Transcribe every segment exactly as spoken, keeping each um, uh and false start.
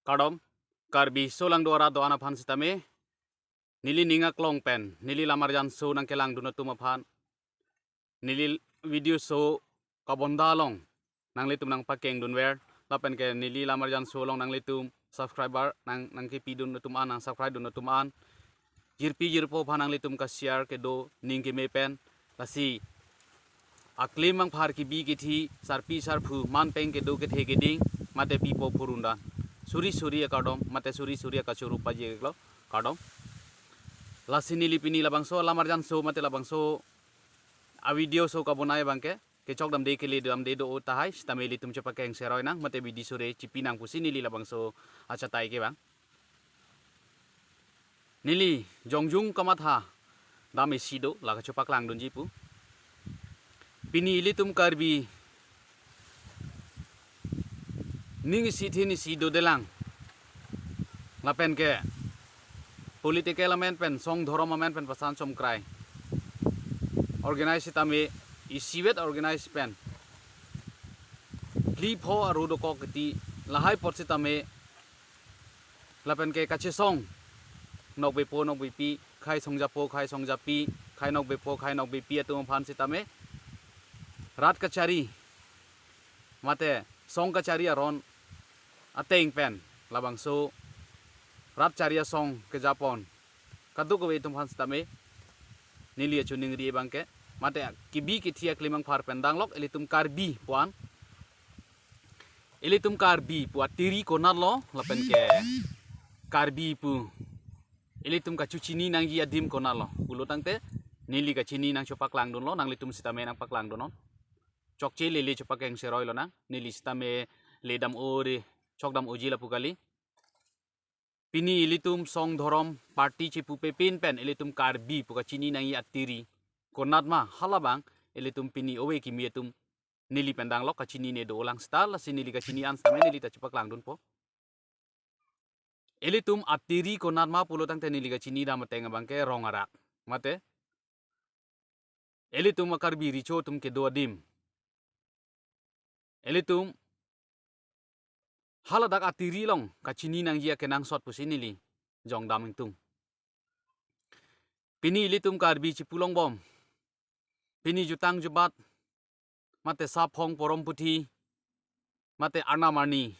Kardom, Karbi solangdo arat do-an aphan sitame, neli ning aklong pen, neli Lamarjan So nangkelangdun atum aphan, neli video so kabonda along nanglitum nangpakengdunver, lapen ke neli Lamarjan So along nanglitum subscriber nang, nangkepidun atum an, nangsubscribe dun atum an, jirpi jirpo aphan nanglitum ka-share kedo ning keme pen, lasi aklim angphar kebi kethe, sarpi sarpo, manpeng kedo kethe keding, mate pipo phurundan, suri suri akardom, mate suri suri akachoro pajirlo, kardom. Lasi neli pini labangso Lamarjan So mate labangso a-video so kabonai abangke, kechok damde kele damde do tahai, sitame ilitum chepakeng seroi nang, mate bidi sore chipi nang pusi neli labangso achatai ke bang. Neli jongjung kamatha dam isi do, la kachopaklangdunji pu. Pini ilitum Karbi ning isi thin isi dodelang. Lapen ke political amen pen, song dhorom amen pen pasan chomkrai. Organize sitame isivet organize pen phli pho aro dokok kiti, lahai apot sitame lapen ke kachesong nokbepo nokbepi, khei songjapo khei songjapi, khei nokbepo khei nokbepi atum aphan sitame rat kachari mate song kachari aron ateng pen labangso rat chari asong kejapon kadokave atum aphan sitame neli achoningri abangke, mate kebi kethe aklim angphar pen danglok ilitum Karbi pu-an. Ilitum Karbi pu atiri konatlo, lapen ke Karbi pu ilitum kachochini nangji adim konatlo pulo tangte, neli kachini nangchopaklangdunlo, nanglitum sitame nangpaklangdunnon. Chokche lele chepakeng seroi lonang, neli sitame ledam ore, chokdam oji lapu kali. Pini ilitum song dhorom party chipupe pin pen ilitum Karbi pu kachini nangji atiri konatma, halabang ilitum pini ove kimi atum neli pen danglok kachinine dolang seta, lasi neli kachini an sitame neli ta chepaklangdunpo. Ilitum atiri konatma pulo tangte neli kachini dam ateng abangke rong arak. Mate ilitum a-Karbi Recho atum kedo adim, ilitum haladak atiri along kachini nangji akenangsot pusi neli jongdam ingtung. Pini ilitum Karbi chipulongbom, pini jutang jubat, mate saphong porom puthi, mate arnam arni,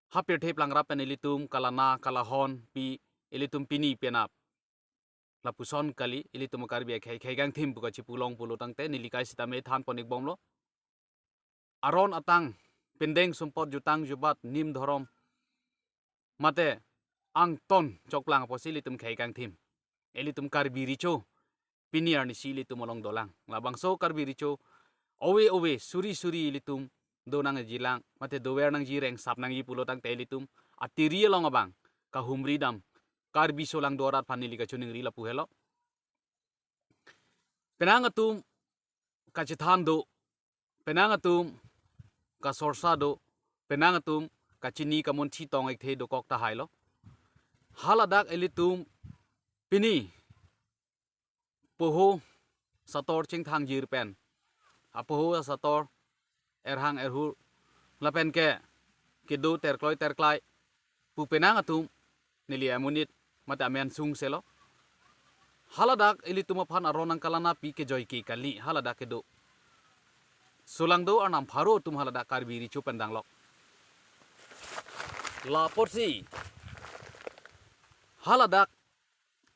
ha pirthe plangrap pen ilitum kalana kalahon pi, ilitum pini penap lapuson kali. Ilitum Karbi akhei khei kangthim pu kachipulong pulo tangte neli kai sitame thanpon ikbomlo. Aron atang, pindeng sumpot, jutang jubat, nim dhorom, mate angton choklang apotsi ilitum khei kangthim. Ilitum Karbi Recho pini arnisi ilitum along dolang. Labangso Karbi Recho ove ove suri suri ilitum do nangjilang, mate dover nangji, rengsap nangji pulo tangte ilitum atiri along abang kahumri dam Karbi solangdo arat aphan neli kachoningri lapu helo. Penang atum kachethan do, penang atum kasorsa do, penang atum kachini kamunthi tong ekthe dokok tahailo. Haladak ilitum pini poho sator chingthang jir pen, apoho asator erhang erhur lapen ke kedo terkloi terklai pu penang atum neli amonit mate amen sungselo. Haladak ilitum aphan aron nangkalana pi kejoi ke kali, haladak kedo solangdo arnam pharo atum haladak Karbi Recho pen danglok. La apotsi haladak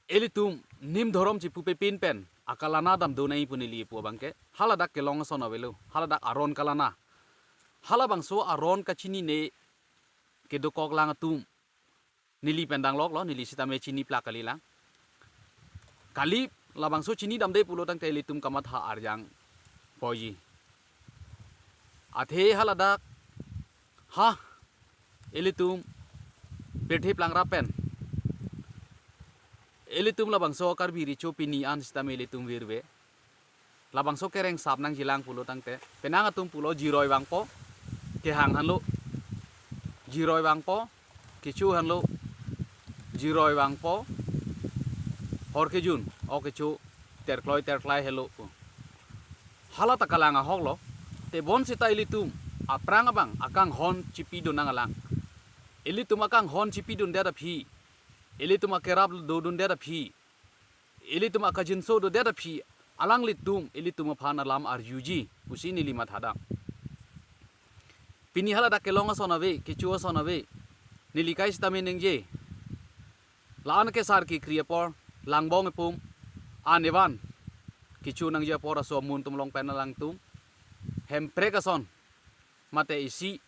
ilitum nim dhorom chipupe pin pen akalana damdo nai pu neli pu abangke, haladak kelong ason avelo, haladak aron kalana. Halabangso aron kachinine kedokok lang atum neli pen dangloklo, neli sitame chini plak kalilang. Kali, labangso chini damde pulo tangte ilitum kamatha arjang poji. Athe haladak ha ilitum pirthe plangrap pen ilitum labangso Karbi Recho pini an sitame ilitum virve. Labangso kerengsap nangjilang pulo tangte, penang atum pulo jiroi vangpo, kehang henlo, jiroi vangpo, kecho henlo, jiroi vangpo, hor kejun, o kecho terkloi terklai helo pu. Hala ta kalang ahoklo, tebon seta ilitum aphrang abang akanghon chipi do nanglang. ilitum akanghon chipidundet aphi, ilitum akerap dodundet aphi, ilitum akajinso dodet aphi, alanglitum ilitum aphan alam arjuji pusi neli mathadam. Pini haladak kelong ason ave, kecho ason ave, neli kai sitame ningje. La-an kesar kekri apor, langbong epum, an evan kecho nangji apor aso amun atum along pen alangtum hemprek ason mate isi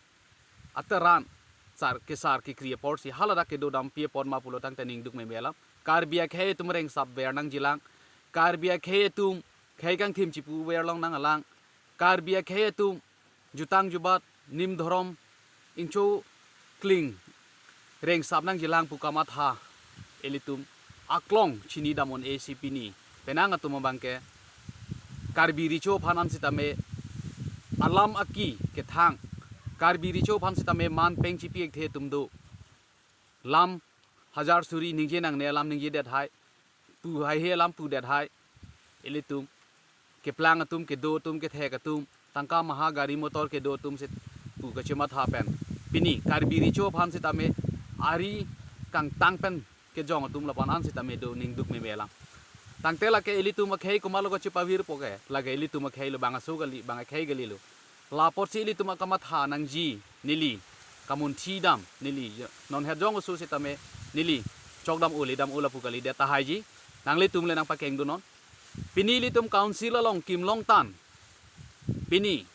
ateran sar kesar kekri aporsi haladak kedodampi apot ma pulo tangte ningduk meme alam. Karbi akhei atum rengsap ver nangjilang. Karbi akhei atum khei kangthim chipu ver longnang alang. Karbi akhei atum jutang jubat, nim dhorom, ingcho kling rengsap nangjilang pu kamatha ilitum aklong chinidam un-e si pini penang atum abangke Karbi Recho aphan an sitame alam aki kethang, Karbi Recho aphan sitame man peng chipi ekthe atum do. Lam hajar suri ningje nangne alam ningjedet hai, pu haihe alam pudet hai, ilitum keplang atum, kedo atum, kethek atum, tangka maha, gari motor kedo atum si pu kachematha pen pini Karbi Recho aphan sitame ari kangtang pen kejong atum lapu-an an sitame do, ningduk meme alam. Tangte lake ilitum akhei komatlo kachepavirpo ke, lake ilitum akhei lo, bang aso kali, bang akhei kalilo. Lapotsi ilitum akamatha nangji neli kamunthidam, neli non hejong aso sitame neli chokdam o, ledam o lapu kalidet tahaiji. Nanglitum le nangpakengdunnon. Pini ilitum council along kimlong tan. Pini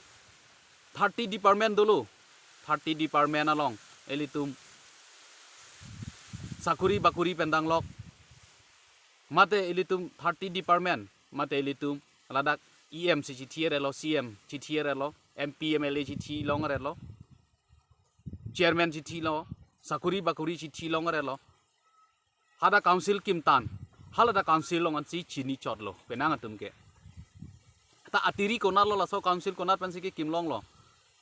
thirty department dolo. Thirty department along ilitum sakuri bakuri pen danglok, mate ilitum thirty department, mate ilitum ladak E M si chithi erelo, C M chithi erelo, M P, M L A chithi long erelo, chairman chithi lo, sakuri bakuri chithi long erelo. Hadak council kimtan, haladak council along ansi chini chotlo penang atum ke. Ta atiri konatlo, laso council konat pensi kekimlonglo?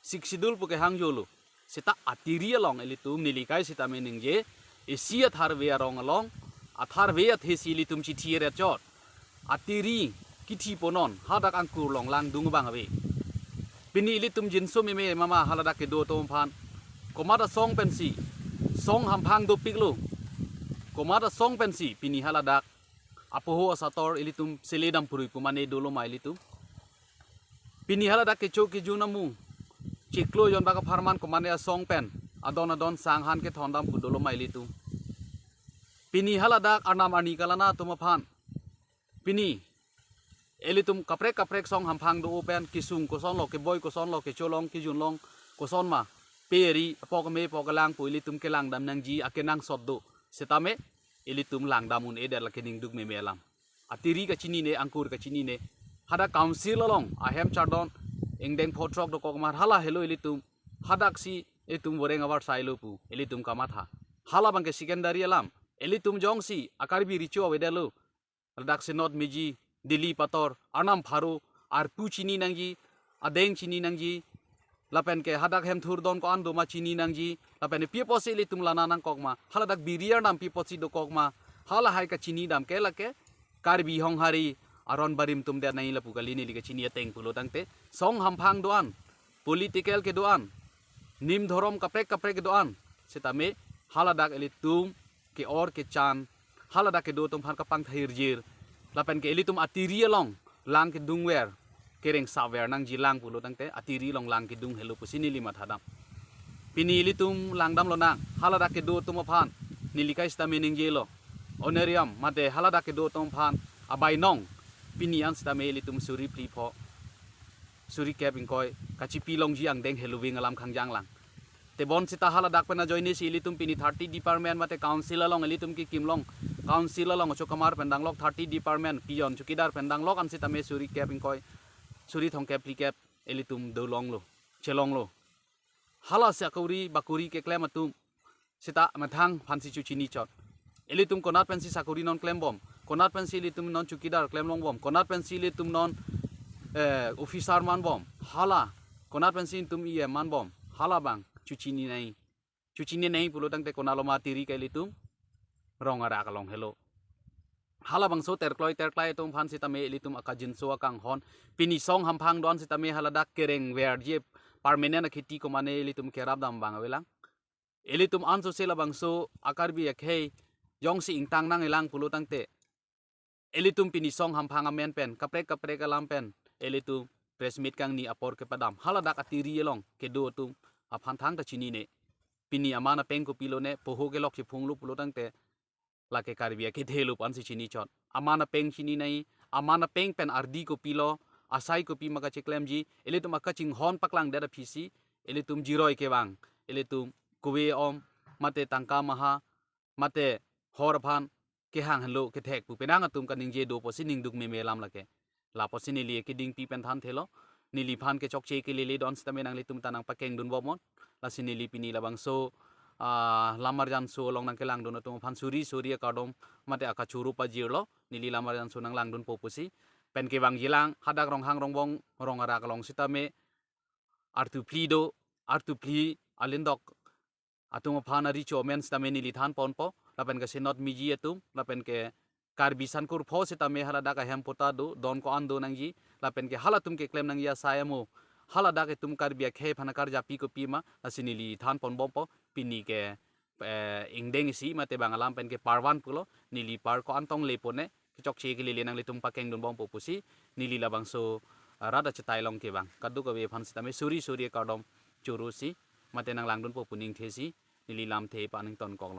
Sixth Schedule pu kehangjo lo. Seta atiri along ilitum, neli kai sitame ningje, isi atharve arong along, atharve athesi ilitum chithi eret chot. Atiri kithi ponon, hadak angkur along langdung abang ave. Pini ilitum jinso meme mama haladak kedo atum aphan. Komat asong pensi song hamphang dopiklo? Komat asong pensi pini haladak apoho asator ilitum seledam purui pu mane dolo ma ilitum? Pini haladak kecho kejun amu chiklo jon bak apharman komane asong pen adon adon sang han kethondam pu dolo ma ilitum? Pini haladak arnam arni kalana atum aphan pini ilitum kaprek kaprek song hamphang do pen kesung kosonlo, keboi kosonlo, kecholong kejunlong kosonma, pe ri apok me apok alang pu ilitum kelangdam nangji akenangsot do. Sitame ilitum langdam un-edet, lake ningduk meme alam. Atiri kachinine, angkur kachinine. Hadak council along ahem chardon ingdeng pho throk dokok ma, hala helo ilitum, hadaksi ilitum voreng avar sailo pu ilitum kamatha. Hala abangke secondary alam. Ilitum jongsi a-Karbi Recho avedetlo, ladak Senot Meji, Dili Pator, arnam pharo, arpu chini nangji, adeng chini nangji, lapen ke hadak hemthur don ko-an doma chini nangji, lapen pi apotsi ilitum lana nangkok ma, haladak biri arnam pi apotsi dokok ma, halahai kachinidam ke lake Karbi Honghari aron barim atum det nai lapu kali, neli kachini ateng pulo tangte song hamphang do-an, political kedo-an, nim dhorom kaprek kaprek kedo-an, sitame haladak ilitum ke-or kechan, haladak kedo atum aphan kapangthirjir, lapen ke ilitum atiri along lang kedungver, kereng saver nangjilang pulo tangte atiri along lang kedung helo pusi neli mathadam. Pini ilitum langdam lonang, haladak kedo atum aphan neli kai sitame ningjelo, honorarium mate haladak kedo atum aphan abainong pini an sitame ilitum suri phli pho, suri kep ingkoi kachipi longji angdeng heloving alam khangjang lang. Tebon seta haladak pen ajoine si ilitum pini thirty department mate council along ilitum kekimlong, council along achokamar pen danglok, thirty department peon chowkidar pen danglok an sitame suri kep ingkoi, suri thomkep phlikep ilitum dolonglo, chelonglo. Hala sakuri bakuri keklem atum seta methang aphansi chochini chot. Ilitum konat pensi sakuri non klembom, konat pensi ilitum non chowkidar klemlongbom, konat pensi ilitum non, eh, officer manbom, hala konat pensi ilitum E M manbom, hala abang chochini nai. Chochini nai pulo tangte konatlo ma, atiri ke ilitum rong arak along helo. Halabangso terkloi terklai atum aphan sitame ilitum akajinso akanghon, pini song hamphang do-an sitame haladak kereng verji permanent akheti komane ilitum kerapdam abang avelang. Ilitum ansose labangso a-Karbi akhei jongsi ingtang nangkelang pulo tangte, ilitum pini song hamphang amen pen, kaprek kaprek alam pen ilitum press meet kangni apor kepadam. Haladak atiri along kedo atum aphan thangta chinine. Pini aman apeng kopilone, poho kelok chiphunglo pulo tangte, lake Karbi akhei thelu ansi chinichot. Aman apeng chininei, aman apeng pen ardi kopilo, asai kopima kacheklemji, ilitum akachinghon paklangdet aphisi, ilitum jiroi kevang, ilitum kove om, mate tangka maha, mate hor aphan kehang henlo kethek pu penang atum kaningje do pusi ningduk meme alam lake. Lapusi neli kedingpi pen thanthelo, neliphan kechokche kelele don sitame nanglitum ta nangpakengdunbomnon. Lasi neli pini labangso, ah, Lamarjanso along nangkelangdun atum aphan suri suri akardom mate akachoro pajirlo, neli Lamarjanso nanglangdunpo pusi. Pen kevangjilang hadak Ronghang Rongbong rong arak along sitame artuphli do, artuphli alindok atum aphan arecho amen sitame neli thanponpo, lapen ke Senot Miji atum, lapen ke Karbi Sankur pho sitame haladak ahem pota do, don ko-an do nangji, lapen ke halatum keklem nangji asai amo, haladak itum Karbi akhei aphan akarjapi kopima, lasi neli thanponbompo, pini ke, eh, ingdeng isi mate bang alam pen ke parvan pulo, neli par ko-an tong lepone, kechokche kelele nanglitum pakengdunbompo pusi, neli labangso, ah, rat achetai along kevang kadokave aphan sitame suri suri akardom chorosi, mate nanglangdunpo pu ningthesi, neli lamthe pa-an ingtonkoklo.